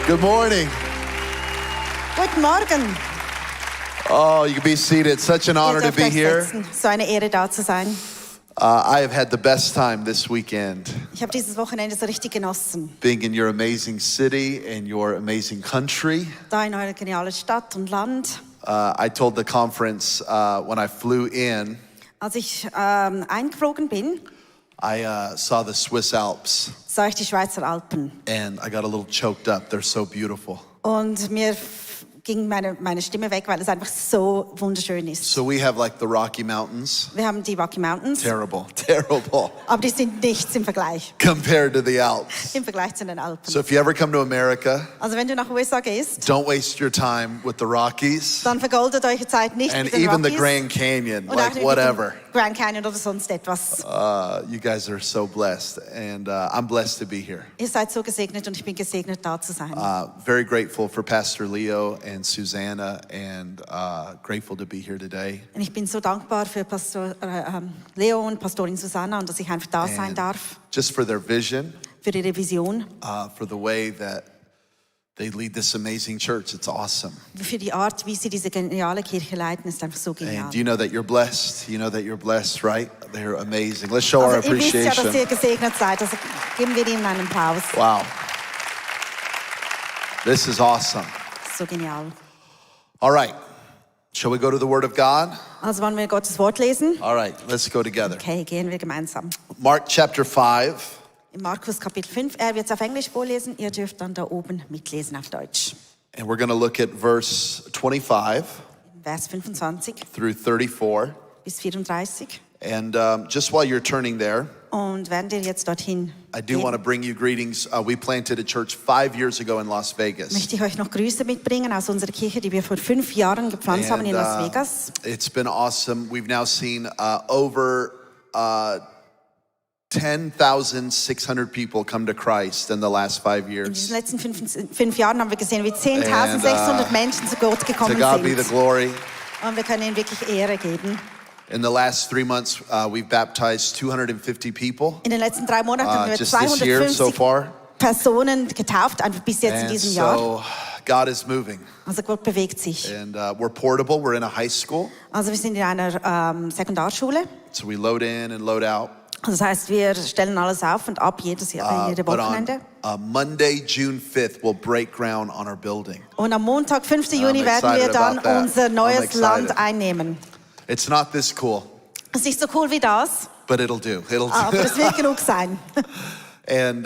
Good morning. Guten Morgen. Oh, you can be seated. Such an honor Ihr to dürft be euch here. setzen. So eine Ehre, da zu sein. I have had the best time this weekend Ich habe dieses Wochenende so richtig genossen. being in your amazing city and your amazing country. Da in eurer genialen Stadt und Land. I told the conference when I flew in, Als ich eingeflogen bin, I saw the Swiss Alps sah ich die Schweizer Alpen. and I got a little choked up. They're so beautiful. Und mir ging meine Stimme weg, weil es einfach so wunderschön ist. So we have like the Rocky Mountains. Wir haben die Rocky Mountains, Terrible, terrible aber die sind nichts im Vergleich. compared to the Alps. Im Vergleich zu den Alpen. So if you ever come to America, Also wenn du nach USA gehst, don't waste your time with the Rockies dann vergoldet eure Zeit nicht and mit den even the Rockies. Grand Canyon, Und auch like nicht whatever. mit dem Grand Canyon oder sonst etwas. You guys are so blessed, and I'm blessed to be here. Ihr seid so gesegnet und ich bin gesegnet, da zu sein. Very grateful for Pastor Leo and Susanna, and grateful to be here today. Und ich bin so dankbar für Pastor Leo und Pastorin Susanna und dass ich einfach da sein And darf. just for their vision, Für ihre Vision, for the way that they lead this amazing church. It's awesome. für die Art, wie sie diese geniale Kirche leiten, ist einfach so genial. And do you know that you're blessed? You know that you're blessed, right? They're amazing. Let's show our Also ihr wisst ja, dass appreciation. ihr gesegnet seid, also geben wir ihnen einen Applaus. Wow. This is awesome. So genial. All right. Shall we go to the Word of God? Also wollen wir Gottes Wort lesen? All right, let's go together. Okay, gehen wir gemeinsam. Mark chapter 5. In Markus Kapitel 5, er wird es auf Englisch vorlesen, ihr dürft dann da oben mitlesen auf Deutsch. And we're going to look at verse 25 Vers 25 through 34. bis 34. And just while you're turning there, Und während ihr jetzt dorthin I do want to bring you greetings. We planted a church 5 years ago in Las Vegas. möchte ich euch noch Grüße mitbringen aus unserer Kirche, die wir vor 5 Jahren gepflanzt haben in Las Vegas. It's been awesome. We've now seen over 10,600 people come to Christ in the last 5 In years. diesen letzten 5 Jahren haben wir gesehen, wie 10.600 Menschen zu Gott To gekommen God be the sind. glory. Und wir können ihnen wirklich Ehre geben. In the last 3 months, we've baptized 250 people. In den letzten 3 Monaten haben wir Just this year so 250 far. Personen getauft, einfach bis jetzt in And diesem Jahr. so God is moving. Also Gott bewegt sich. And we're portable. We're in a high school. Also wir sind in einer Sekundarschule. So we load in and load out. Also das heißt, wir stellen alles auf und ab jede But Wochenende. on Monday, June 5th, we'll break ground on our building. Und am Montag, 5. Juni, werden wir excited dann about that. unser I'm neues excited. Land einnehmen. It's not this cool, Es ist nicht so cool wie das, but it'll do. It'll aber do. es wird genug sein. And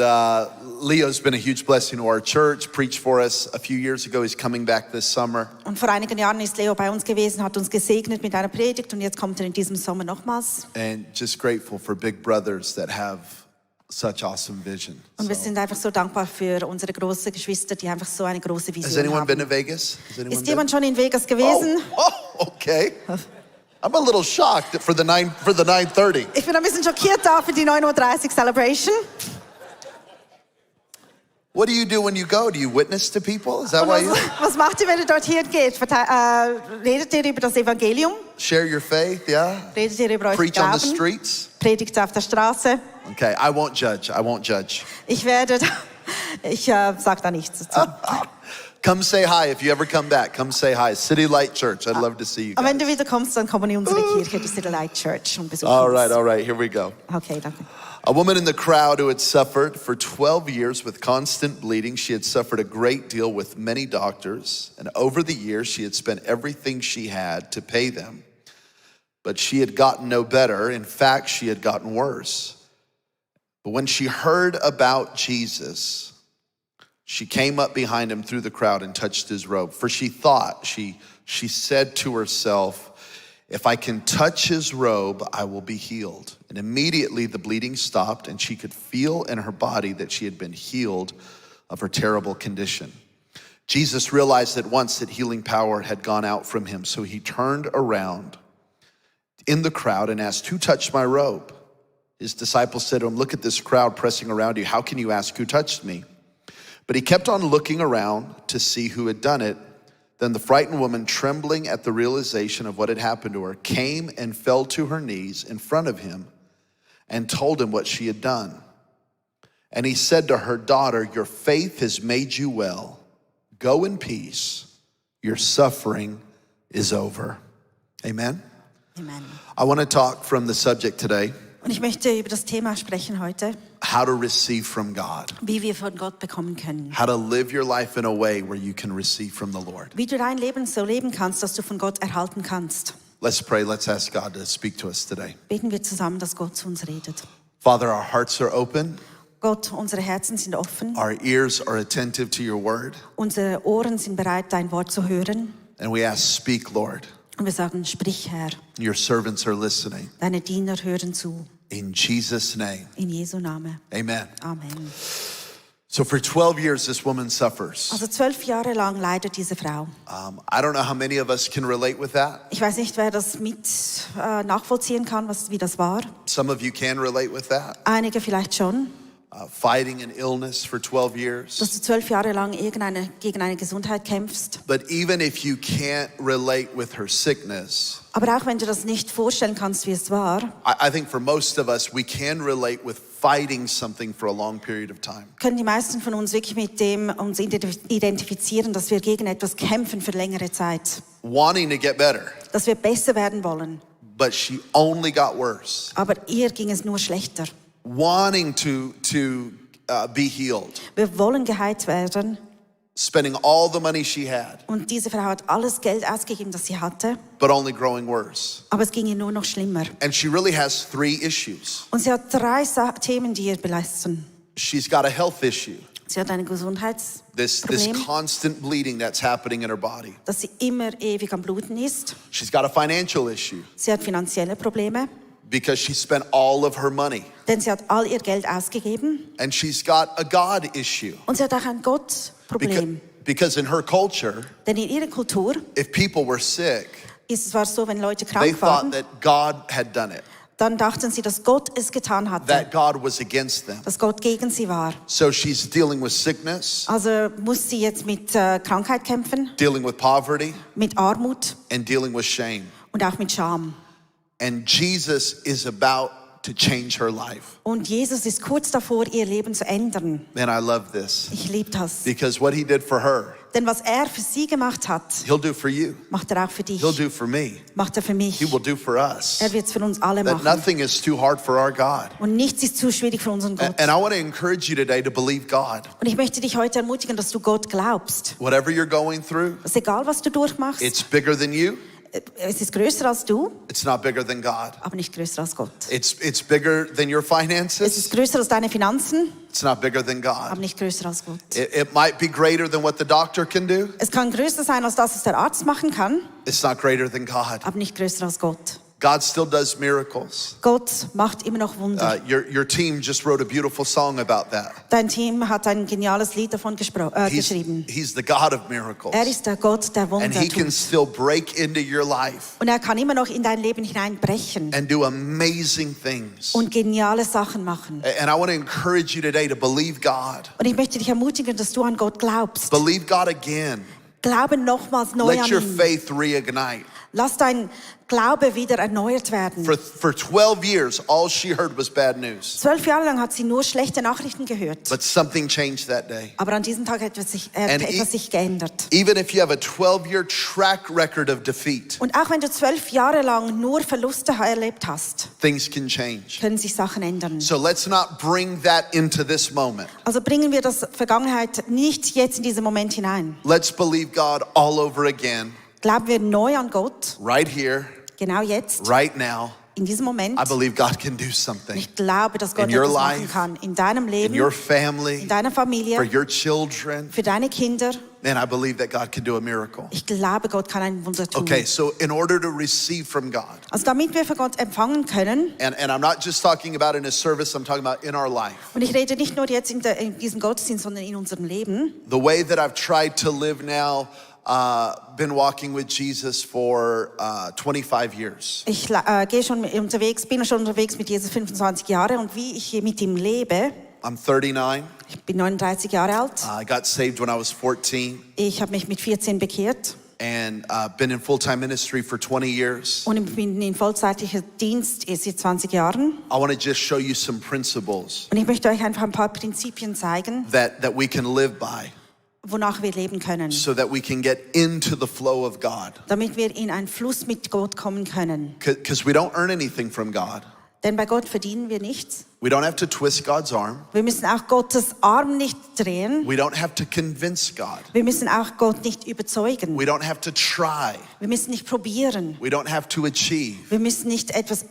Leo's been a huge blessing to our church. Preached for us a few years ago. He's coming back this summer. Und vor einigen Jahren ist Leo bei uns gewesen, hat uns gesegnet mit einer Predigt und jetzt kommt er in diesem Sommer nochmals. And just grateful for big brothers that have such awesome vision. Und wir sind einfach so dankbar für unsere großen Geschwister, die einfach so eine große Has Vision anyone been to haben. Vegas? Has anyone Ist been? jemand schon in Vegas gewesen? Oh, okay. I'm a little shocked for the 9:30. Ich bin ein bisschen schockiert da für die 9:30 Uhr Celebration. What do you do when you go? Do you witness to people? Is that Und why you was macht ihr, wenn ihr dorthin geht? Redet ihr über das Evangelium? share your faith? Yeah. Redet ihr über euren Preach on the Glauben? streets? Predigt auf der Straße? Okay, I won't judge. I won't judge. Ich sag da nichts dazu. Come say hi if you ever come back. Come say hi. City Light Church. I'd love to see you Aber wenn du guys. wieder kommst, dann komm in unsere Kirche, die City Light Church, und besuch All uns. right, here we go. Okay, danke. A woman in the crowd who had suffered for 12 years with constant bleeding. She had suffered a great deal with many doctors, and over the years she had spent everything she had to pay them. But she had gotten no better. In fact, she had gotten worse. But when she heard about Jesus, she came up behind him through the crowd and touched his robe. For she thought, she said to herself, if I can touch his robe, I will be healed. And immediately the bleeding stopped, and she could feel in her body that she had been healed of her terrible condition. Jesus realized at once that healing power had gone out from him. So he turned around in the crowd and asked, who touched my robe? His disciples said to him, look at this crowd pressing around you. How can you ask who touched me? But he kept on looking around to see who had done it. Then the frightened woman, trembling at the realization of what had happened to her, came and fell to her knees in front of him and told him what she had done. And he said to her, daughter, your faith has made you well. Go in peace. Your suffering is over. Amen. Amen. I want to talk from the subject today, Und ich möchte über das Thema sprechen heute, how to receive from God. wie wir von Gott bekommen können. How to live your life in a way where you can receive from the Lord. Wie du dein Leben so leben kannst, dass du von Gott erhalten kannst. Let's pray. Let's ask God to speak to us today. Beten wir zusammen, dass Gott zu uns redet. Father, our hearts are open. Gott, unsere Herzen sind offen. Our ears are attentive to your word. Unsere Ohren sind bereit, dein Wort zu hören. And we ask, speak, Lord. Und wir sagen, sprich, Herr. Your servants are listening. Deine Diener hören zu. In Jesus' name, In Jesu Namen. amen. Amen. So for 12 years, this woman suffers. Also 12 Jahre lang leidet diese Frau. I don't know how many of us can relate with that. Ich weiß nicht, wer das nachvollziehen kann, wie das war. Some of you can relate with that. Einige vielleicht schon. Fighting an illness for 12 years. Dass du 12 Jahre lang gegen eine Gesundheit kämpfst. But even if you can't relate with her sickness, Aber auch wenn du das nicht vorstellen kannst, wie es war, I think for most of us, we can relate with fighting something for a long period of time. können die meisten von uns wirklich mit dem uns identifizieren, dass wir gegen etwas kämpfen für längere Zeit. Wanting to get better, Dass wir besser werden wollen. but she only got worse. Aber ihr ging es nur schlechter. Wanting to be healed, Wir wollen geheilt werden. spending all the money she had, Und diese Frau hat alles Geld ausgegeben, das sie hatte. but only growing worse. Aber es ging ihr nur noch schlimmer. And she really has three issues. Und sie hat 3 Themen, die ihr belasten. She's got a health issue, Sie hat ein this Gesundheitsproblem, constant bleeding that's happening in her body. dass sie immer ewig am Bluten ist. She's got a financial issue Sie hat finanzielle Probleme, because she spent all of her money. denn sie hat all ihr Geld ausgegeben. And she's got a God issue Und sie hat auch ein Gottproblem. because in her culture, Denn in ihrer Kultur if people were sick, war es so, wenn Leute they krank waren, thought that God had done it, dann dachten sie, dass Gott es getan hatte, that God was against them. dass Gott gegen sie war. So she's dealing with sickness, Also muss sie jetzt mit Krankheit kämpfen, dealing with poverty, mit Armut and dealing with shame. und auch mit Scham. And Jesus is about to change her life. Und Jesus ist kurz davor, ihr Leben zu ändern. Man, I love this Ich liebe das. because what he did for her, Denn was er für sie gemacht hat, he'll do for you. macht er auch für dich. He'll do for me. Macht er für mich. He will do for us. Er wird es für uns alle That machen. nothing is too hard for our God. Und nichts ist zu schwierig für unseren Gott. And I want to encourage you today to believe God. Und ich möchte dich heute ermutigen, dass du Gott glaubst. Whatever you're going through, Dass egal, was du durchmachst, it's bigger than you. es ist größer als du, It's not bigger than God. aber nicht größer als Gott. It's bigger than your Es finances. ist größer als deine Finanzen, It's not bigger than aber God. nicht größer als Gott. It might be greater than what the doctor can do. Es kann größer sein als das, was der Arzt machen kann, It's not greater than God. aber nicht größer als Gott. God still does miracles. Gott macht immer noch Wunder. Your team just wrote a beautiful song about that. Dein Team hat ein geniales Lied davon geschrieben. He's the God of miracles. Er ist der Gott, der And he Wunder can tut. still break into your life Und er kann immer noch in dein Leben hineinbrechen and do amazing things. und geniale Sachen machen. And I want to encourage you today to believe God. Und ich möchte dich ermutigen, dass du an Gott glaubst. Believe God again. Glaube nochmals neu Let an your ihn. faith reignite. Lass dein Glaube wieder erneuert werden. For 12 years, all she heard was bad news. 12 Jahre lang hat sie nur schlechte Nachrichten gehört. But something changed that day. Aber an diesem Tag hat etwas And sich geändert. Even if you have a 12-year track record of defeat, Und auch wenn du 12 Jahre lang nur Verluste erlebt hast, things can change. können sich Sachen ändern. So let's not bring that into this moment. Also bringen wir das Vergangenheit nicht jetzt in diesen Moment hinein. Let's believe God all over again, Glauben wir neu an Gott, right here, genau jetzt, right now. in diesem Moment. I believe God can do something Ich glaube, dass Gott in your etwas machen life, kann. In deinem in Leben, your family, in deiner for Familie, your children. für deine Kinder. And I believe that God can do a miracle. Ich glaube, Gott kann ein Wunder tun. Okay, so in order to receive from God, Also damit wir von Gott empfangen können, and I'm not just talking about in a service, I'm talking about in our life. und ich rede nicht nur jetzt in diesem Gottesdienst, sondern in unserem Leben. The way that I've tried to live now, been walking with Jesus for 25 years. Ich bin schon unterwegs mit Jesus 25 Jahre und wie ich hier mit ihm lebe. I'm 39. Ich bin 39 Jahre alt. I got saved when I was 14 Ich habe mich mit 14 bekehrt and been in full-time ministry for 20 years. und ich bin in vollzeitlicher Dienst seit 20 Jahren. I want to just show you some principles Und ich möchte euch einfach ein paar Prinzipien zeigen, that we can live by. wonach wir leben können, so that we can get into the flow of God. damit wir in einen Fluss mit Gott kommen können. Because we don't earn anything from God. Denn bei Gott verdienen wir nichts. We don't have to twist God's arm. Wir müssen auch Gottes Arm nicht drehen. We don't have to convince God. Wir müssen auch Gott nicht überzeugen. We don't have to try. Wir müssen nicht probieren. We don't have to achieve. Wir müssen nicht etwas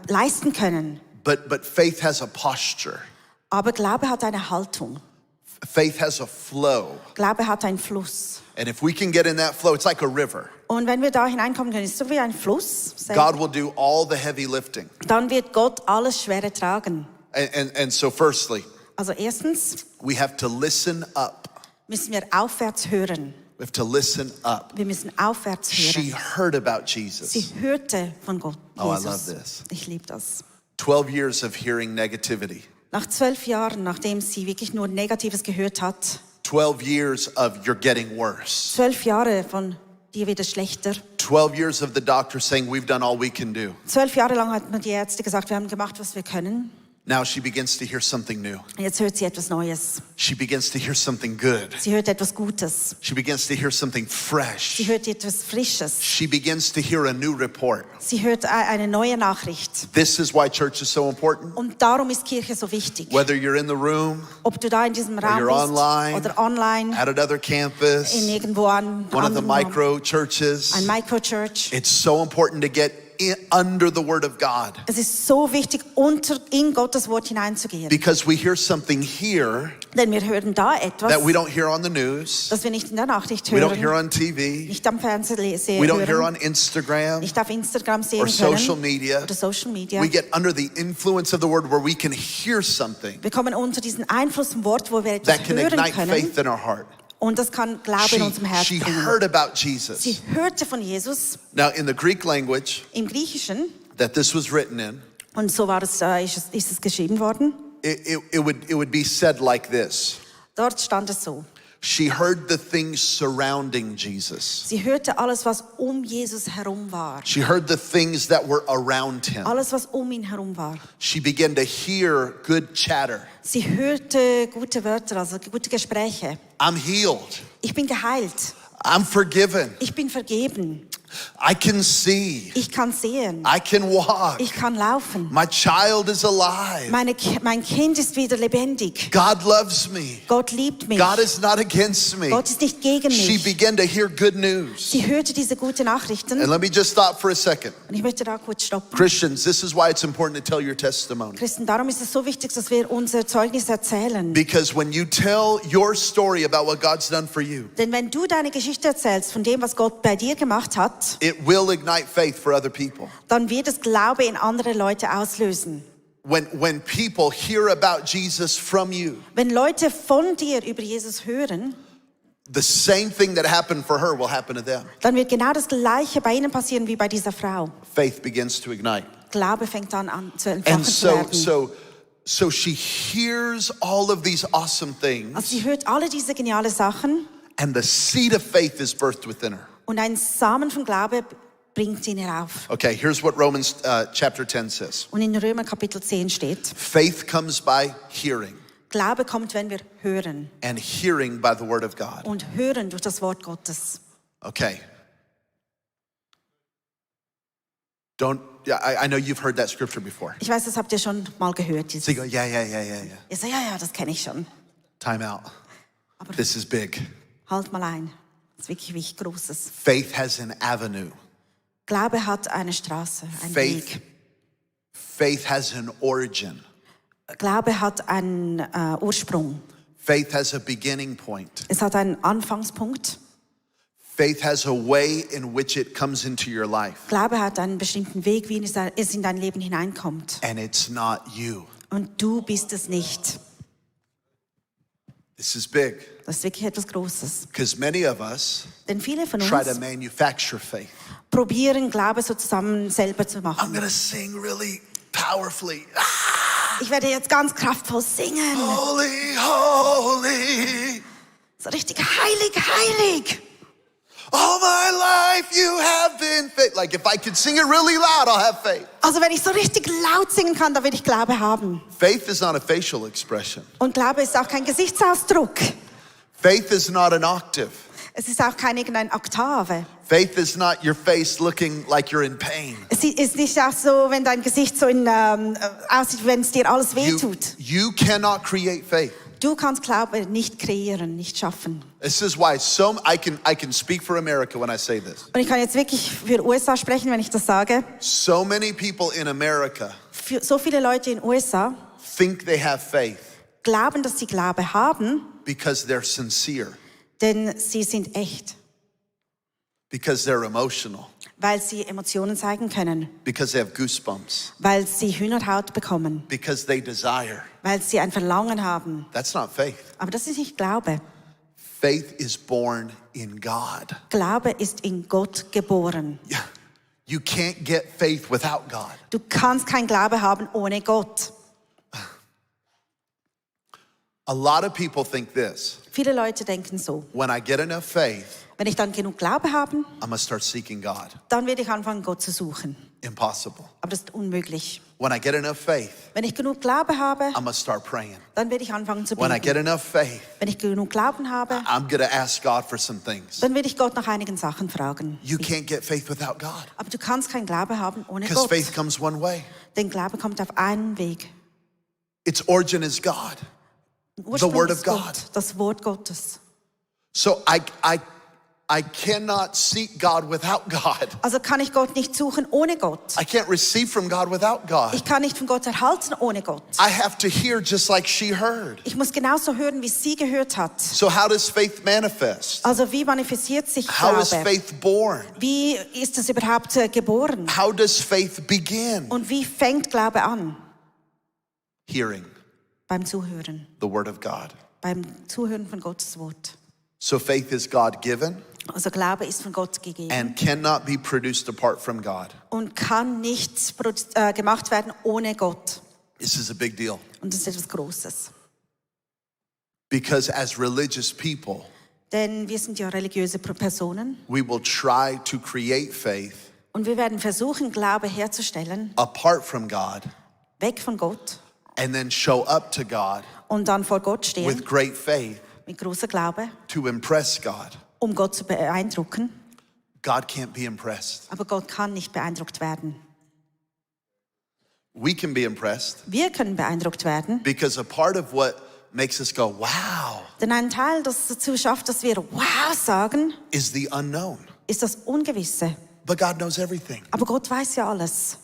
leisten können. But faith has a posture. Aber Glaube hat eine Haltung. Faith has a flow. Glaube hat einen Fluss. And if we can get in that flow, it's like a river. Und wenn wir da hineinkommen können, ist es so wie ein Fluss. God will do all the heavy lifting. Dann wird Gott alles Schwere tragen. And so firstly, Also erstens we have to listen up. müssen wir aufwärts hören. We have to listen up. Wir müssen aufwärts She hören. heard about Jesus. Sie hörte von Gott, Oh, I Jesus. love this. Ich liebe das. 12 years of hearing negativity. Nach 12 Jahren, nachdem sie wirklich nur Negatives gehört hat, 12 years of you're getting worse. 12 Jahre von dir wird es schlechter. 12 years of the doctor saying we've done all we can do. 12 Jahre lang hat man die Ärzte gesagt, wir haben gemacht, was wir können. Now she begins to hear something new. Und jetzt hört sie etwas Neues. She begins to hear something good. Sie hört etwas Gutes. She begins to hear something Sie fresh. hört etwas Frisches. She begins to hear a new report. Sie hört eine neue Nachricht. This is why church is so important. Und darum ist Kirche so wichtig. Whether you're in the room, Ob du da in diesem Raum you're bist online, oder online, at another campus, in irgendwo an one of the anderen Raum, micro churches, ein Microchurch. it's so important to get under the word of God. Es ist so wichtig, in Gottes Wort hineinzugehen. Because we hear something here Denn wir hören da etwas, that we don't hear on the news, das wir nicht in der Nachricht we don't hear hören, on TV, nicht am Fernsehen sehen we don't hear hören, on Instagram nicht auf Instagram sehen or social können media. oder Social Media. We get under the influence of the word where we can hear something Wir kommen unter diesen Einfluss vom Wort, wo wir etwas that can hören ignite können. faith in our heart. Und das kann Glaube in unserem Herzen She bringen. heard about Jesus. Sie hörte von Jesus Now in the Greek language im Griechischen. that this was written in, Und so war es, ist es geschrieben worden. it would be said like this. Dort stand es so. She heard the things surrounding Jesus. Sie hörte alles, was Jesus herum war. She heard the things that were around him. Alles, was ihn herum war. She began to hear good chatter. Sie hörte gute Wörter, also gute Gespräche. I'm healed. Ich bin geheilt. I'm forgiven. Ich bin vergeben. I can see. Ich kann sehen. I can walk. Ich kann laufen. My child is alive. Mein Kind ist wieder lebendig. God loves me. Gott liebt mich. God is not against me. Gott ist nicht gegen She mich. began to hear good news. Sie hörte diese guten Nachrichten. And let me just stop for a second. Und ich möchte da kurz stoppen. Christians, this is why it's important to tell your testimony. Christen, darum ist es so wichtig, dass wir unser Zeugnis erzählen. Because when you tell your story about what God's done for you, Denn wenn du deine Geschichte erzählst von dem, was Gott bei dir gemacht hat, it will ignite faith for other people. dann wird es Glaube in andere Leute auslösen. When people hear about Jesus from you, Wenn Leute von dir über Jesus hören, the same thing that happened for her will happen to them. dann wird genau das Gleiche bei ihnen passieren wie bei dieser Frau. Faith begins to ignite. Glaube fängt dann an zu entfachen And zu werden. so she hears all of these awesome Also things, sie hört alle diese geniale Sachen and the seed of faith is birthed within her. und ein Samen von Glaube bringt sie herauf. Okay, here's what Romans chapter 10 says. Und in Römer Kapitel 10 steht, Faith comes by hearing, Glaube kommt, wenn wir hören. and hearing by the word of God. Und hören durch das Wort Gottes. Okay. I know you've heard that scripture before. Ich weiß, das habt ihr schon mal gehört. So you go, yeah. Ihr sagt, ja, das kenne ich schon. Time out. Aber This is big. halt mal ein. Das ist wirklich wichtig, Großes. Faith has an avenue. Glaube hat eine Straße, einen Weg. Faith has an origin. Glaube hat einen Ursprung. Faith has a beginning point. Es hat einen Anfangspunkt. Faith has a way in which it comes into your life. Glaube hat einen bestimmten Weg, wie es in dein Leben hineinkommt. And it's not you. Und du bist es nicht. This is big. Das ist wirklich etwas Großes. Because many of us Denn viele von try to uns manufacture faith. probieren, Glaube so zusammen selber zu I'm machen. going to sing really powerfully. Ich werde jetzt ganz kraftvoll singen. Holy, holy. So richtig heilig. All my life you have been faithful. Like if I could sing it really loud, I'll have faith. Also wenn ich so richtig laut singen kann, dann werde ich Glaube haben. Faith is not a facial expression. Und Glaube ist auch kein Gesichtsausdruck. Faith is not an octave. Es ist auch keine irgendeine Oktave. Faith is not your face looking like you're in pain. Es ist nicht auch so, wenn dein Gesicht so aussieht, wenn es dir alles wehtut. You cannot create faith. Du kannst Glaube nicht kreieren, nicht schaffen. This is why I can speak for America when I say this. Und ich kann jetzt wirklich für USA sprechen, wenn ich das sage. So many people in America So viele Leute in USA think they have faith glauben, dass sie Glaube haben, because they're sincere, denn sie sind echt, because they're emotional, weil sie Emotionen zeigen können, because they have goosebumps, weil sie Hühnerhaut bekommen, because they desire. weil sie ein Verlangen haben. That's not faith. Aber das ist nicht Glaube. Faith is born in God. Glaube ist in Gott geboren. Yeah. You can't get faith without God. Du kannst kein Glaube haben ohne Gott. A lot of people think this. Viele Leute denken so, When I get enough faith, wenn ich dann genug Glaube habe, I'm gonna start seeking God. dann werde ich anfangen, Gott zu suchen. Impossible. Aber das ist unmöglich. When I get enough faith, Wenn ich genug Glaube habe, I'm gonna start praying. dann werde ich anfangen zu When I get beten. enough faith, Wenn ich genug Glauben habe, I'm gonna ask God for some things. dann werde ich Gott nach einigen Sachen fragen. You can't get faith without God. Aber du kannst keinen Glaube haben ohne Because Gott. faith comes one way. Denn Glaube kommt auf einen Weg. Its origin is God. Ursprung Word of ist God. Gott, das Wort Gottes. So I cannot seek God without God. Also kann ich Gott nicht suchen ohne Gott. I can't receive from God without God. Ich kann nicht von Gott erhalten ohne Gott. I have to hear just like she heard. Ich muss genauso hören, wie sie gehört hat. So how does faith manifest? Also wie manifestiert sich How is Glaube? faith born? Wie ist es überhaupt geboren? How does faith begin? Und wie fängt Glaube an? Hearing Beim Zuhören. the word of God. Beim Zuhören von Gottes Wort. So faith is God given Also Glaube ist von Gott gegeben and cannot be produced apart from God. und kann nicht gemacht werden ohne Gott. This is a big deal. Und das ist etwas Großes. Because as religious people, Denn wir sind ja religiöse Personen we will try to create faith und wir werden versuchen, Glaube herzustellen, apart from God weg von Gott and then show up to God und dann vor Gott stehen with great faith mit großer Glaube, to impress God. um Gott zu beeindrucken. God can't be impressed. Aber Gott kann nicht beeindruckt werden. We can be impressed Wir können beeindruckt werden, because a part of what makes us go, wow, denn ein Teil, das dazu schafft, dass wir wow sagen, is the unknown. ist das Ungewisse. But God knows everything. Aber Gott weiß ja alles.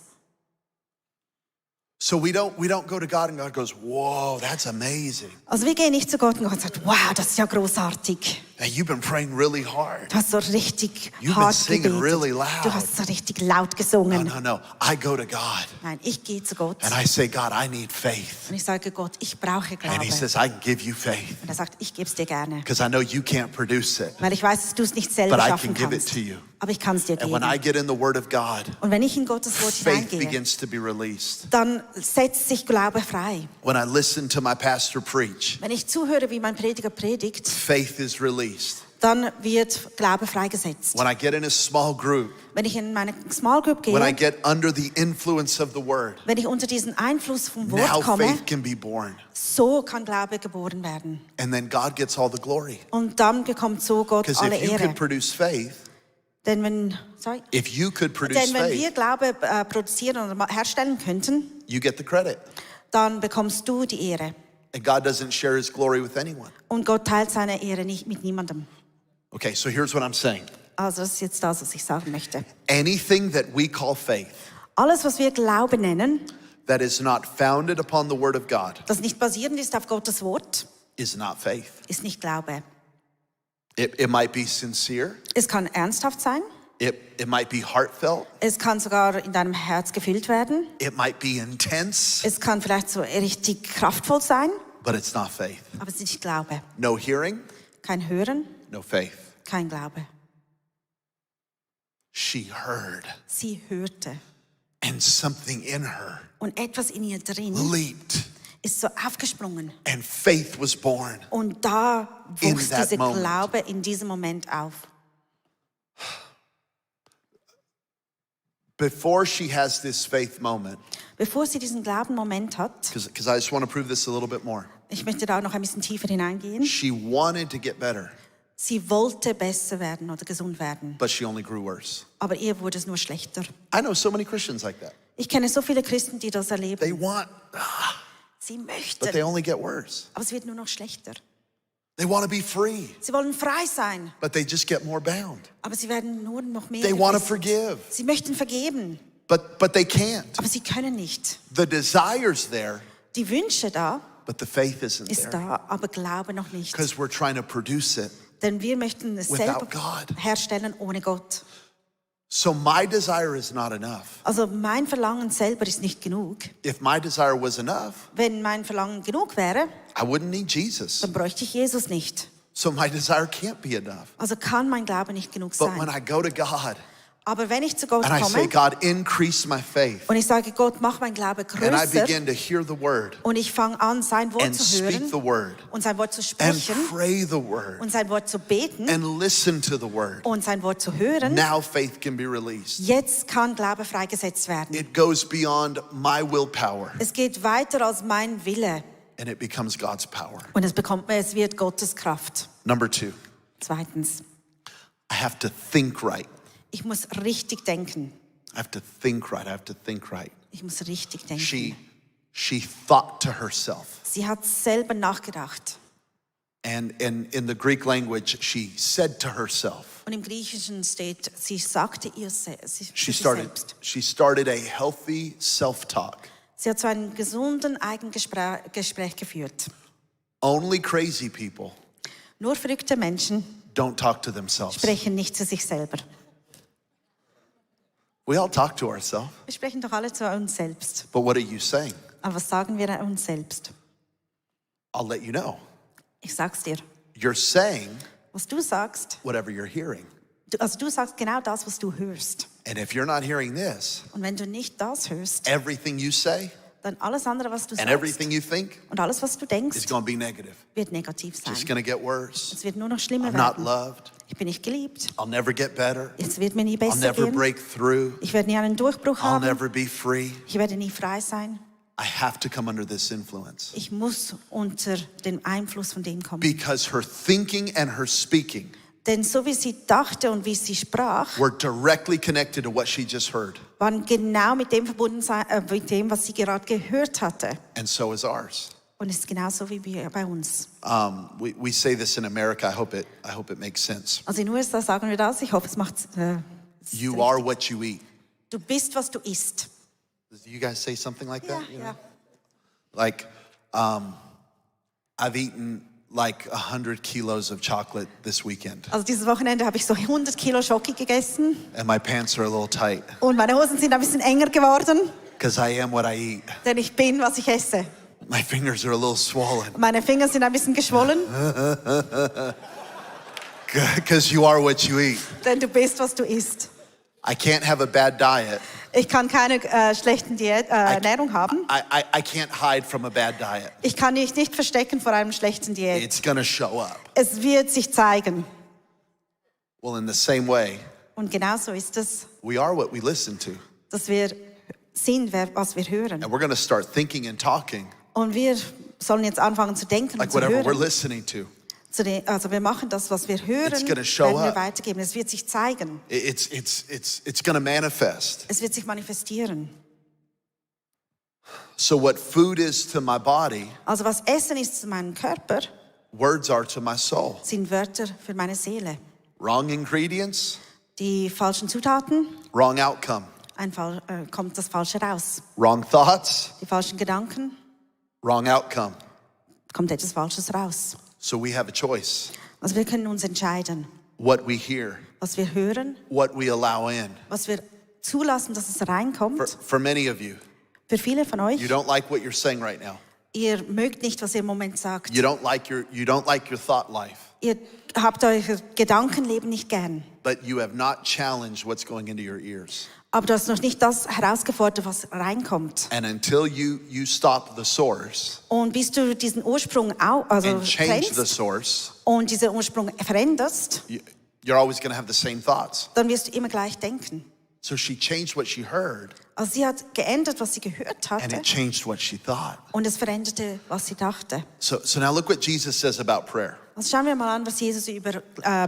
So we don't go to God and God goes, whoa, that's amazing. Also wir gehen nicht zu Gott und Gott sagt, wow, das ist ja großartig. Hey, you've been praying really hard. Du hast so richtig You've been hart singing gebetet. really loud. Du hast so richtig laut gesungen. No. I go to God Nein, ich gehe zu Gott and I say, God, I need faith. und ich sage, Gott, ich brauche Glaube. And he says, I can give you faith Und er sagt, ich gebe es dir gerne. because I know you can't produce it, Weil ich weiß, dass du es nicht selber but I schaffen can give it kannst. to you. Aber ich kann es dir And when I geben. get in the word of God, Und wenn ich in Gottes Wort faith hineingehe, begins to be released. dann setzt sich Glaube frei. When I listen to my pastor preach, Wenn ich zuhöre, wie mein Prediger predigt, faith is released. dann wird Glaube freigesetzt. When I get in a small group, Wenn ich in meine Small Group when I gehe, get under the influence of the word, wenn ich unter diesen Einfluss vom now Wort komme, faith can be born. so kann Glaube geboren werden. And then God gets all the glory. Und dann bekommt so Gott Because alle if you Ehre. could produce faith, Denn wenn wir Glaube produzieren oder herstellen könnten, you get the credit. dann bekommst du die Ehre. And God doesn't share his glory with anyone. Und Gott teilt seine Ehre nicht mit niemandem. Okay, so here's what I'm saying. Also das ist jetzt das, was ich sagen möchte. Anything that we call faith Alles, was wir Glaube nennen, that is not founded upon the word of God das nicht basierend ist auf Gottes Wort, is not faith. ist nicht Glaube. It might be sincere. Es kann ernsthaft sein. It might be heartfelt. Es kann sogar in deinem Herz gefüllt werden. It might be intense, Es kann vielleicht so richtig kraftvoll sein, but it's not faith. aber es ist nicht Glaube. No hearing, Kein Hören, no faith. kein Glaube. She heard, Sie hörte and something in her und etwas in ihr drin leaped, ist so aufgesprungen. and faith was born. Und da In wuchs that dieser moment. Glaube in diesem Moment auf. Before she has this faith moment, Bevor sie diesen Glauben-Moment hat, because I just want to prove this a little bit more. Ich möchte da auch noch ein bisschen tiefer hineingehen. She wanted to get better, Sie wollte besser werden oder gesund werden, but she only grew worse. aber ihr wurde es nur schlechter. I know so many Christians like that. Ich kenne so viele Christen, die das erleben. They want, Sie but they möchten, only get worse. aber es wird nur noch schlechter. They want to be free, Sie wollen frei sein, but they just get more bound. aber sie werden nur noch mehr They want to gefesselt. forgive, Sie möchten vergeben, but they can't. aber sie können nicht. The desire's there, Die Wünsche da but the faith isn't ist there. da, aber Glaube noch nicht. Because we're trying to produce it. Denn wir möchten es Without selber God. herstellen ohne Gott. So my desire is not enough. Also mein Verlangen selber ist nicht genug. If my desire was enough, Wenn mein Verlangen genug wäre, I wouldn't need Jesus. dann bräuchte ich Jesus nicht. So my desire can't be enough. Also kann mein Glaube nicht genug But when sein. I go to God Aber wenn ich zu Gott and I say, komme God, increase my faith, und ich sage, Gott, mach mein Glaube and I größer begin to hear the word und ich fange an, sein Wort and zu speak hören the word und sein Wort zu and sprechen pray the word und sein Wort zu beten and listen to the word, und sein Wort zu hören, now faith can be released. jetzt kann Glaube freigesetzt werden. It goes beyond my willpower Es geht weiter als mein Wille and it becomes God's power. und es wird Gottes Kraft. Number 2, Zweitens, I have to think right. ich muss richtig denken. I have to think right. I have to think right. Ich muss richtig denken. She thought to herself. Sie hat selber nachgedacht. And in the Greek language, she said to herself. Und im Griechischen steht, sie sagte She selbst. started a healthy self-talk. Sie hat so einen gesunden Eigengespräch geführt. Only crazy people Nur verrückte Menschen don't talk to themselves. sprechen nicht zu sich selber. We all talk to ourselves. Wir sprechen doch alle zu uns selbst. But what are you saying? Aber was sagen wir uns selbst? I'll let you know. Ich sag's dir. You're saying Was du sagst, whatever you're hearing. du sagst genau das, was du hörst. And if you're not hearing this, Und wenn du nicht das hörst, everything you say dann alles andere, was du and sagst everything you think und alles, was du denkst, is going to be negative. wird negativ sein. Just going to get worse. Es wird nur noch schlimmer I'm not werden. loved. Ich bin nicht geliebt. I'll never get better. Es wird mir nie I'll besser never gehen. break through. Ich werde nie einen Durchbruch I'll haben. never be free. Ich werde nie frei sein. I have to come under this influence. Ich muss unter den Einfluss von dem kommen. Because her thinking and her speaking Denn so wie sie dachte und wie sie sprach, were directly connected to what she just heard. waren genau mit dem verbunden, mit dem, was sie gerade gehört hatte. And so is ours. Und es ist genauso wie bei uns. We say this in America. I hope it makes sense. Also in den USA sagen wir das. Ich hoffe, es macht. You are what you eat. Du bist, was du isst. Do you guys say something like that? You know? Ja. Like, I've eaten like 100 kilos of chocolate this weekend. Also dieses Wochenende habe ich so 100 Kilo Schoki gegessen And my pants are a little tight. und meine Hosen sind ein bisschen enger geworden, Because I am what I eat. denn ich bin, was ich esse. My fingers are a little swollen. Meine Finger sind ein bisschen geschwollen, Because you are what you eat. denn du bist, was du isst. I can't have a bad diet. Ich kann keine schlechten Ernährung haben. I can't hide from a bad diet. Ich kann mich nicht verstecken vor einem schlechten Diät. It's going to show up. Es wird sich zeigen. Well, in the same way, Und genauso ist es, we are what we listen to. dass wir sind, was wir hören. And we're going to start thinking and talking Und wir sollen jetzt anfangen zu denken like und zu whatever we're hören. listening to. Also wir machen das, was wir hören, It's gonna show werden wir up. weitergeben. Es wird sich zeigen. It's going to manifest. Es wird sich manifestieren. So what food is to my body, Also was Essen ist zu meinem Körper, words are to my soul. sind Wörter für meine Seele. Wrong ingredients, Die falschen Zutaten, wrong outcome. kommt das Falsche raus. Wrong thoughts, Die falschen Gedanken, wrong outcome. kommt etwas Falsches raus. So we have a choice. Also wir können uns entscheiden, What we hear, was wir hören, what we allow in. was wir zulassen, dass es reinkommt. For many of you, Für viele von euch, you don't like what you're saying right now. ihr mögt nicht, was ihr im Moment sagt. You don't like your thought life. Ihr habt euer Gedankenleben nicht gern. But you have not challenged what's going into your ears. Aber du hast noch nicht das herausgefordert, was reinkommt. And until you stop the source Und bis du diesen Ursprung and change the trennst source, und diesen Ursprung veränderst, you're always going to have the same thoughts. dann wirst du immer gleich denken. So she changed what she heard, Also sie hat geändert, was sie gehört and hatte, it changed what she thought. und es veränderte, was sie dachte. So now look what Jesus says about prayer. Also schauen wir mal an, was Jesus über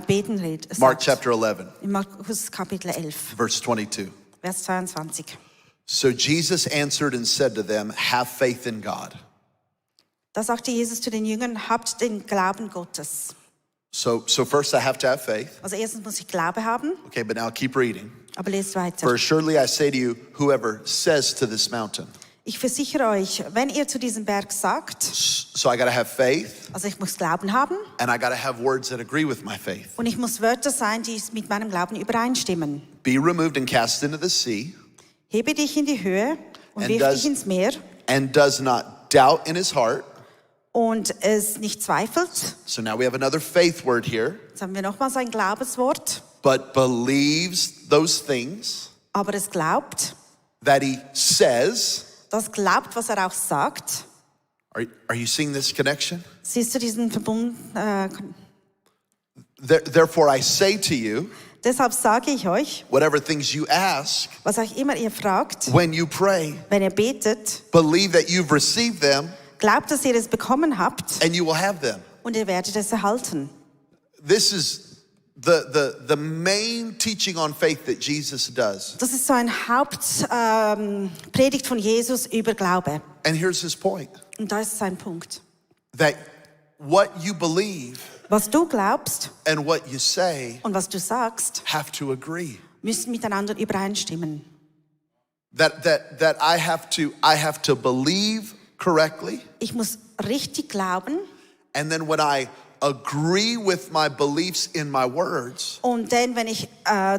Beten redet. Mark chapter 11, In Markus Kapitel 11, verse 22. Vers 22. So Jesus answered and said to them, have faith in God. Da sagte Jesus zu den Jüngern, habt den Glauben Gottes. So first I have to have faith. Also erstens muss ich Glaube haben, Okay, but now keep reading. aber lest weiter. For assuredly I say to you, whoever says to this mountain. Ich versichere euch, wenn ihr zu diesem Berg sagt, So I got to have faith, also ich muss Glauben haben and I got to have words that agree with my faith. und ich muss Wörter sein, die mit meinem Glauben übereinstimmen. Be removed and cast into the sea, Hebe dich in die Höhe und And wirf does- dich ins Meer and does not doubt in his heart. und es nicht zweifelt. So now we have another faith word here. Jetzt haben wir nochmals ein Glaubenswort, But believes those things aber es glaubt, that he says. das glaubt, was er auch sagt. Are you seeing this connection? Siehst du diesen Verbund? Therefore I say to you, Deshalb sage ich euch, whatever things you ask was euch immer ihr fragt, when you pray, wenn ihr betet, believe that you've received them glaubt, dass ihr es bekommen habt and you will have them. und ihr werdet es erhalten. This is the main teaching on faith that Jesus does. Das ist so ein Hauptpredigt von Jesus über Glaube. And here's his point, Und da ist sein Punkt. that what you believe Was du glaubst and what you say und was du sagst, have to agree. müssen miteinander übereinstimmen. That I have to believe correctly, Ich muss richtig glauben and then when I agree with my beliefs in my words, und dann, wenn ich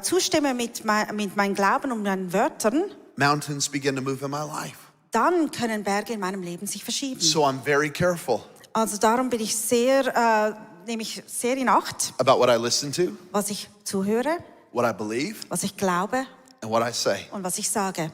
zustimme mit meinem Glauben und meinen Wörtern, mountains begin to move in my life. dann können Berge in meinem Leben sich verschieben. So I'm very careful Also darum bin ich nehme ich sehr in Acht, about what I listen to, was ich zuhöre, what I believe, was ich glaube and what I say. und was ich sage.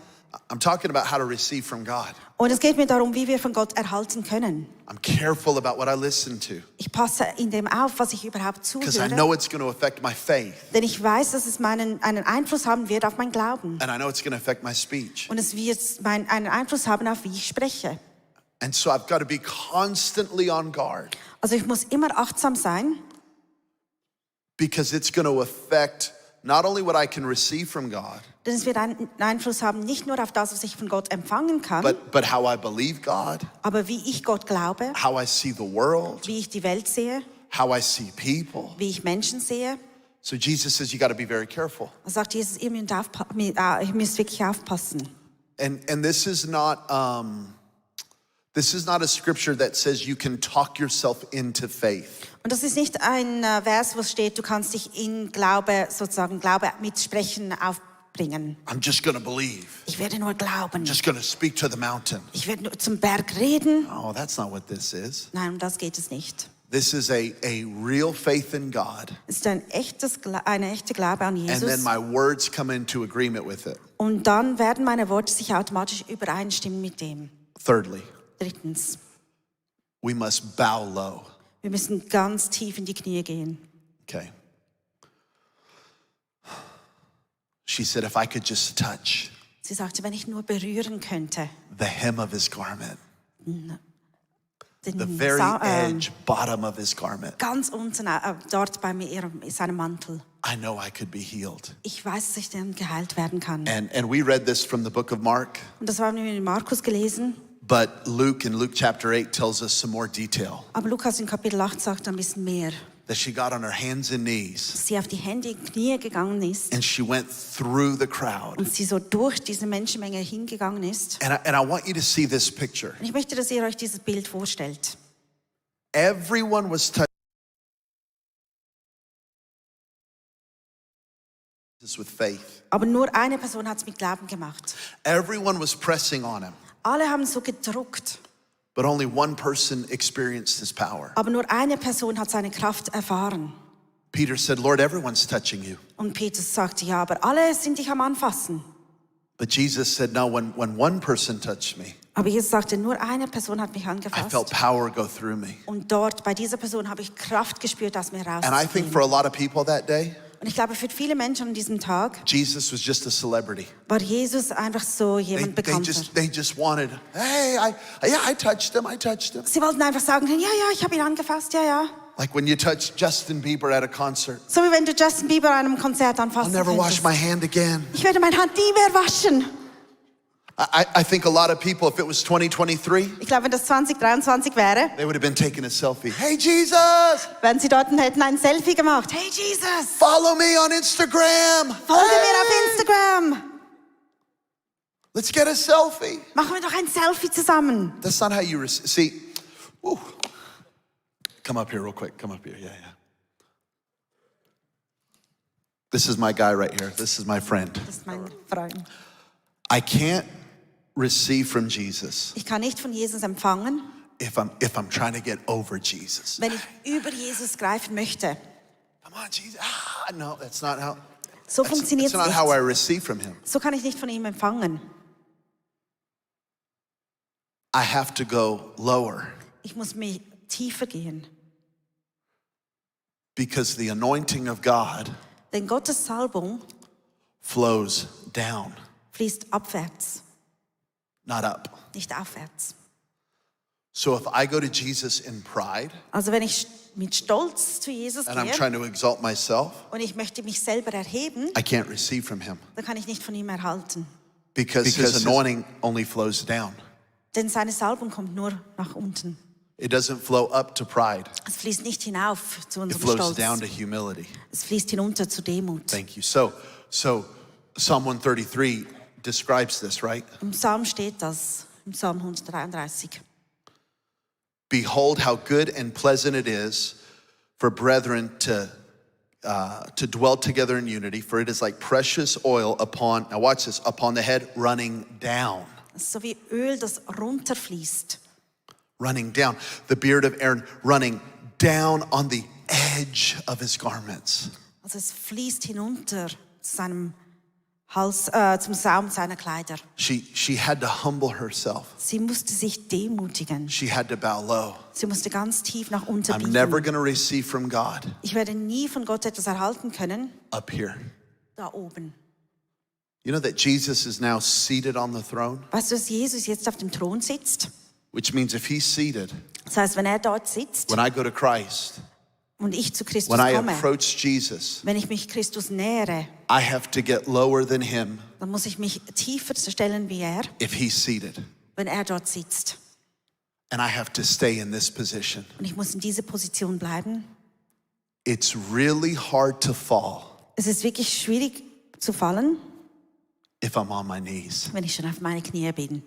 I'm talking about how to receive from God. Und es geht mir darum, wie wir von Gott erhalten können. I'm careful about what I listen to Ich passe in dem auf, was ich überhaupt because I zuhöre, know it's going to affect my faith, denn ich weiß, dass es einen Einfluss haben wird auf mein Glauben. and I know it's going to affect my speech. Und es wird einen Einfluss haben auf, wie ich spreche. And so I've got to be constantly on guard Also ich muss immer achtsam sein, because it's going to affect not only what I can receive from God, denn es wird einen Einfluss haben, nicht nur auf das, was ich von Gott empfangen kann, but how I believe God, aber wie ich Gott glaube, how I see the world, wie ich die Welt sehe, how I see people. wie ich Menschen sehe. So Jesus says you got to be very careful. Da sagt Jesus, ihr müsst wirklich aufpassen. And this is not a scripture that says you can talk yourself into faith. Und das ist nicht ein Vers, wo steht, du kannst dich in Glaube, sozusagen Glaube mit Sprechen aufbringen. I'm just going to believe. Ich werde nur glauben. Just going to speak to the mountain. Ich werde nur zum Berg reden. Oh, that's not what this is. Nein, um das geht es nicht. This is a real faith in God. Es ist eine echte Glaube an And then Jesus. my words come into agreement with it. Und dann werden meine Worte sich automatisch übereinstimmen mit dem. Thirdly, Drittens, we must bow low. wir müssen ganz tief in die Knie gehen. Okay. She said, if I could just touch Sie sagte, wenn ich nur berühren könnte, the hem of his garment, den the very edge, bottom of his garment, ganz unten, dort bei seinem Mantel. I know I could be healed. Ich weiß, dass ich dann geheilt werden kann. And we read this from the book of Mark, Und das haben wir in Markus gelesen. but Luke in Luke chapter 8 tells us some more detail. Aber Lukas in Kapitel 8 sagt ein bisschen mehr. That she got on her hands and knees Dass sie auf die Hände und Knie gegangen ist and she went through the crowd. und sie so durch diese Menschenmenge hingegangen ist. And I want you to see this picture. Und ich möchte, dass ihr euch dieses Bild vorstellt. Everyone was touched with faith. Aber nur eine Person hat es mit Glauben gemacht. Everyone was pressing on him, Alle haben so gedruckt. but only one person experienced his power. Aber nur eine Person hat seine Kraft erfahren. Peter said, Lord, everyone's touching you. Und Petrus sagte, ja, aber alle sind dich am Anfassen. But Jesus said, no, when one person touched me, Aber Jesus sagte, nur eine Person hat mich I angefasst. felt power go through me. Und dort, bei dieser Person, habe ich Kraft gespürt, aus mir And I think rauszugehen. for a lot of people that day, Und ich glaube, für viele Menschen an diesem Tag Jesus was just a celebrity. war Jesus einfach so jemand Bekannter. They just wanted, hey, I touched him. Sie wollten einfach sagen, ja, ich habe ihn angefasst, ja. Like when you touch Justin Bieber at a concert. So wie wenn du Justin Bieber an einem Konzert I'll anfassen never wash könntest. my hand again. Ich werde meine Hand nie mehr waschen. I think a lot of people, if it was 2023, Ich glaube, wenn das 2023 wäre, they would have been taking a selfie. Hey, Jesus, wenn sie dort hätten ein Selfie gemacht. Hey Jesus, follow me on Instagram. folge mir auf Instagram. Let's get a selfie. Machen wir doch ein Selfie zusammen. That's not how you see. Woo. Come up here real quick. Come up here. Yeah. This is my guy right here. This is my friend. Das ist mein Freund. I can't receive from Jesus Ich kann nicht von Jesus empfangen, if I'm trying to get over Jesus. wenn ich über Jesus greifen möchte. Come on, Jesus. No, that's not how. So That's funktioniert es not how I nicht. receive from him. So kann ich nicht von ihm empfangen. I have to go lower Ich muss mich tiefer gehen. because the anointing of God Denn Gottes Salbung flows down, fließt abwärts, not up. nicht aufwärts. So if I go to Jesus in pride Also wenn ich mit Stolz zu Jesus and I'm gehe trying to exalt myself, und ich möchte mich selber erheben, I can't receive from him dann kann ich nicht von ihm erhalten. because his anointing only flows down. Denn seine Salbung kommt nur nach unten. It doesn't flow up to pride. Es fließt nicht hinauf zu It unserem flows down Stolz. to humility. Es fließt hinunter zu Demut. Thank you. So Psalm 133 describes this, right? Im Psalm steht das, im Psalm 133. Behold how good and pleasant it is for brethren to dwell together in unity, for it is like precious oil upon, now watch this, upon the head running down. Es ist so wie Öl, das runterfließt. Running down. The beard of Aaron running down on the edge of his garments. Also es fließt hinunter zu seinem Hals, zum Saum seiner Kleider. She had to humble herself. Sie musste sich demutigen. She had to bow low. Sie musste ganz tief nach unten I'm never biegen. going to receive from God Ich werde nie von Gott etwas erhalten können, up here. da oben. You know that Jesus is now seated on the throne? Weißt du, dass Jesus jetzt auf dem Thron sitzt? Which means if he's seated, Das heißt, wenn er dort sitzt when I go to Christ, und ich zu Christus when I komme, approach Jesus, wenn ich mich Christus nähere, I have to get lower than him dann muss ich mich tiefer stellen wie er, if he's seated. wenn er dort sitzt. And I have to stay in this position. Und ich muss in dieser Position bleiben. It's really hard to fall Es ist wirklich schwierig zu fallen, if I'm on my knees. wenn ich schon auf meine Knie bin.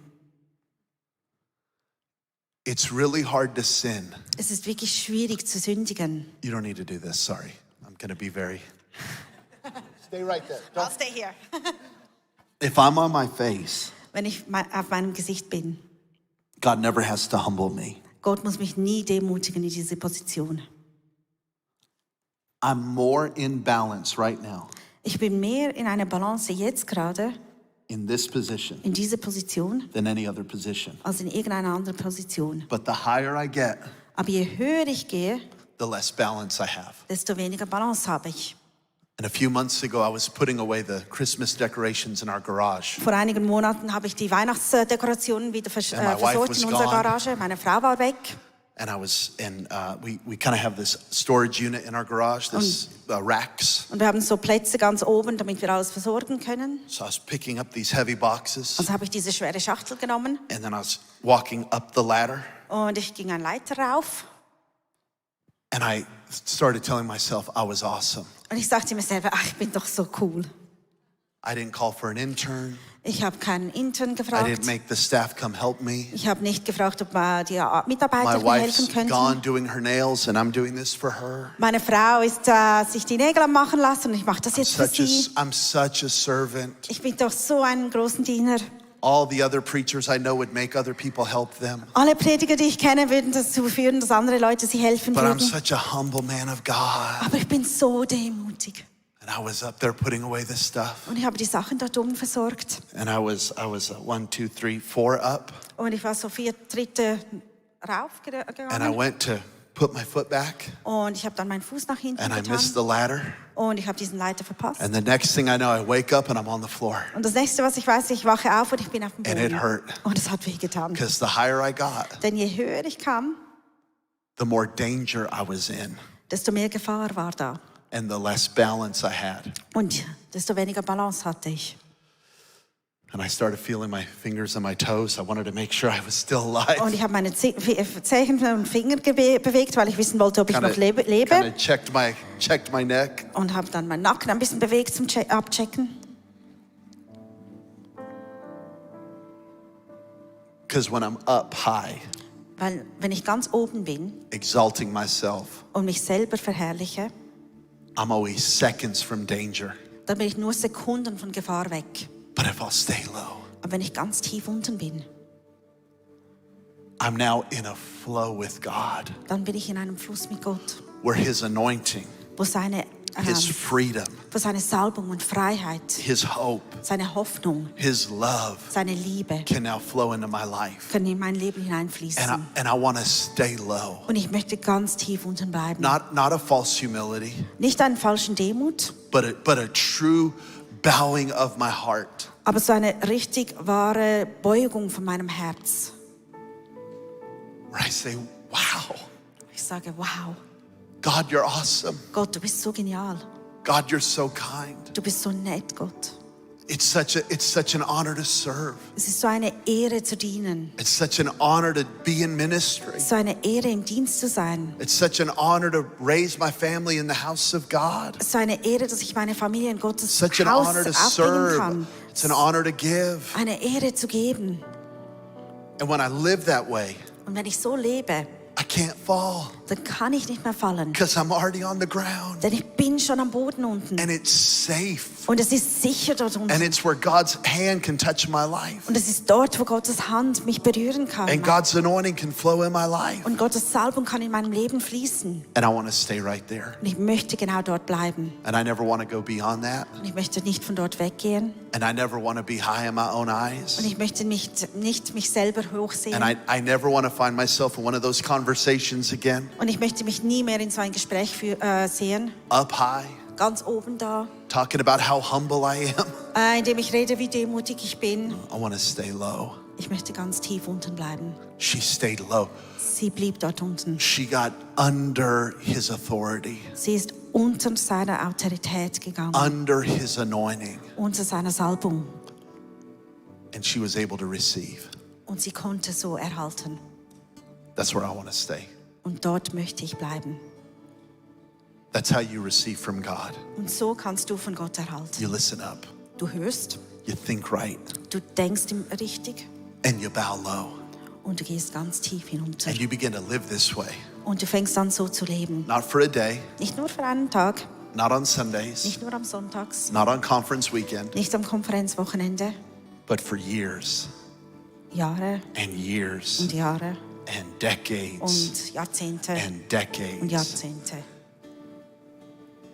It's really hard to sin. Es ist wirklich schwierig zu sündigen. You don't need to do this, sorry. I'm going to be very... Stay right there. I'll stay here. If I'm on my face, Wenn ich auf meinem Gesicht bin. God never has to humble me. Gott muss mich nie demutigen in diese Position. I'm more in balance right now Ich bin mehr in einer Balance jetzt gerade, in this position in dieser Position, than any other position. als in irgendeiner anderen Position. But the higher I get, Aber je höher ich gehe, the less balance I have. desto weniger Balance habe ich. And a few months ago, I was putting away the Christmas decorations in our garage. Vor einigen Monaten habe ich die Weihnachtsdekorationen wieder my wife versorgt was in unserer gone. Garage. Meine Frau war weg. And we kind of have this storage unit in our garage, this racks. Und wir haben so Plätze ganz oben, damit wir alles versorgen können. So I was picking up these heavy boxes, Also habe ich diese schwere Schachtel genommen and then I was walking up the ladder, und ich ging einen Leiter rauf. and I started telling myself I was awesome. Und ich sagte mir selber, ach, ich bin doch so cool. I didn't call for an intern. Ich habe keinen Intern I gefragt. didn't make the staff come help me. Ich habe nicht gefragt, ob die My Mitarbeiter mir wife's helfen könnten. gone doing her nails, and I'm doing this for her. Meine Frau ist sich die Nägel am machen lassen und ich mache das jetzt für sie. I'm such a servant. Ich bin doch so ein großen Diener. All the other preachers I know would make other people help them. Alle Prediger, die ich kenne, würden dazu führen, dass andere Leute sie helfen But I'm würden. such a humble man of God. Aber ich bin so demütig. And I was up there putting away this stuff. Und ich habe die Sachen dort oben versorgt. And I was 1, 2, 3, 4 up. Und ich war so 4 Tritte And I raufgegangen. went to put my foot back, Und ich habe dann meinen Fuß nach hinten and I missed the getan. ladder. Und ich habe diesen Leiter verpasst. And the next thing I know, I wake up and I'm on the floor. Und das nächste, was ich weiß, ich wache auf und ich bin auf dem And it Boden. hurt. Und es hat wehgetan. Because the higher I got, Denn je höher ich kam, the more danger I was in, desto mehr Gefahr war da. and the less balance I had. Und desto weniger Balance hatte ich. And I started feeling my fingers and my toes. I wanted to make sure I was still alive. Und ich habe meine Zehen und Finger bewegt, weil ich wissen wollte, ob ich noch lebe. Kinda checked my neck. Und habe dann meinen Nacken ein bisschen bewegt zum Abchecken. Because when I'm up high, Weil wenn ich ganz oben bin exalting myself, und mich selber verherrliche, I'm always seconds from danger. dann bin ich nur Sekunden von Gefahr weg. But if I'll stay low, Aber wenn ich ganz tief unten bin, I'm now in a flow with God, dann bin ich in einem Fluss mit Gott, where His anointing, wo seine His Salbung und Freiheit, His hope, seine Hoffnung, His love seine Liebe can now flow into my life. können in mein Leben hineinfließen. And I want to stay low. Und ich möchte ganz tief unten bleiben. Not a false humility, Nicht einen falschen Demut, but a true bowing of my heart. aber so eine richtig wahre Beugung von meinem Herz. Where I say, wow, Ich sage, wow, God, you're awesome. Gott, du bist so genial. God, you're so kind. Du bist so nett, Gott. It's such an honor to serve. Es ist so eine Ehre zu dienen. It's such an honor to be in ministry. Es ist so eine Ehre, im Dienst zu sein. It's such an honor to raise my family in the house of God. Es ist so eine Ehre, dass ich meine Familie in Gottes Such an Haus honor to aufbringen serve. kann. It's an honor to give. Eine Ehre zu geben. And when I live that way, Und wenn ich so lebe, I can't fall dann kann ich nicht mehr fallen. because I'm already on the ground. Denn ich bin schon am Boden unten. And it's safe. Und es ist sicher dort And unten. it's where God's hand can touch my life. Und es ist dort, wo Gottes Hand mich berühren kann. And God's anointing can flow in my life. Und Gottes Salbung kann in meinem Leben fließen. And I want to stay right there. Und ich möchte genau dort bleiben. And I never want to go beyond that. Und ich möchte nicht von dort weggehen. And I never want to be high in my own Und eyes. ich möchte nicht mich selber hochsehen. And I never want to find myself in one of those conversations again. Und ich möchte mich nie mehr in so ein Gespräch sehen. Up high, Ganz oben da. talking about how humble I am. In dem ich rede, wie demütig ich bin. I want to stay low. Ich möchte ganz tief unten bleiben. She stayed low. Sie blieb dort unten. She got under His authority, Sie ist unter seiner Autorität gegangen. under His anointing, Unter seiner Salbung. and she was able to receive. Und sie konnte so erhalten. That's where I want to stay. Und dort möchte ich bleiben. That's how you receive from God. Und so kannst du von Gott erhalten. You listen up, Du hörst, you think right, du denkst richtig and you bow low. und du gehst ganz tief hinunter. And you begin to live this way. Und du fängst an so zu leben. Not for a day, Nicht nur für einen Tag, not on Sundays, nicht nur am Sonntags, not on conference weekend, nicht am Konferenzwochenende. but for years Jahre and years und Jahre and decades und Jahrzehnte and und decades. Jahrzehnte.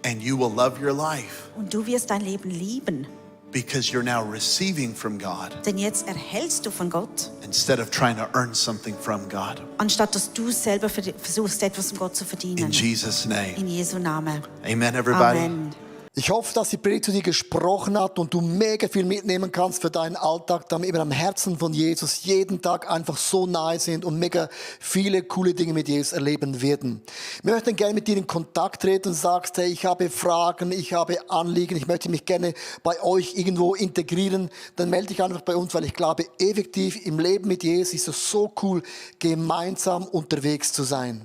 And you will love your life Und du wirst dein Leben lieben, because you're now receiving from God denn jetzt erhältst du von Gott, instead of trying to earn something from God. anstatt dass du selber versuchst, etwas von Gott zu In verdienen. Jesus' name. In Jesu Namen. Amen, everybody. Amen. Ich hoffe, dass die Predigt zu dir gesprochen hat und du mega viel mitnehmen kannst für deinen Alltag, damit wir am Herzen von Jesus jeden Tag einfach so nahe sind und mega viele coole Dinge mit Jesus erleben werden. Wir möchten gerne mit dir in Kontakt treten und sagst, hey, ich habe Fragen, ich habe Anliegen, ich möchte mich gerne bei euch irgendwo integrieren, dann melde dich einfach bei uns, weil ich glaube, effektiv im Leben mit Jesus ist es so cool, gemeinsam unterwegs zu sein.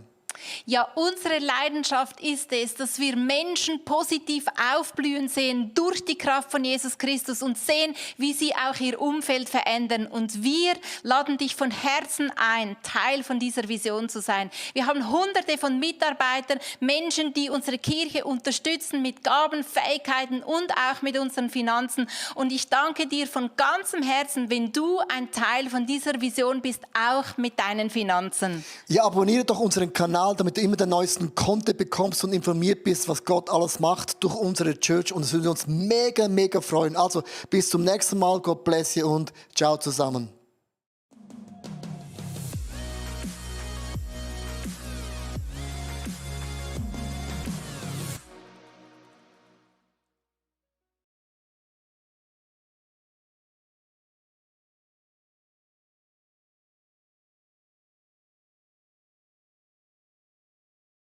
Ja, unsere Leidenschaft ist es, dass wir Menschen positiv aufblühen sehen durch die Kraft von Jesus Christus und sehen, wie sie auch ihr Umfeld verändern. Und wir laden dich von Herzen ein, Teil von dieser Vision zu sein. Wir haben Hunderte von Mitarbeitern, Menschen, die unsere Kirche unterstützen mit Gaben, Fähigkeiten und auch mit unseren Finanzen. Und ich danke dir von ganzem Herzen, wenn du ein Teil von dieser Vision bist, auch mit deinen Finanzen. Ja, abonniere doch unseren Kanal, damit du immer den neuesten Content bekommst und informiert bist, was Gott alles macht durch unsere Church. Und es würde uns mega, mega freuen. Also bis zum nächsten Mal. God bless you und ciao zusammen.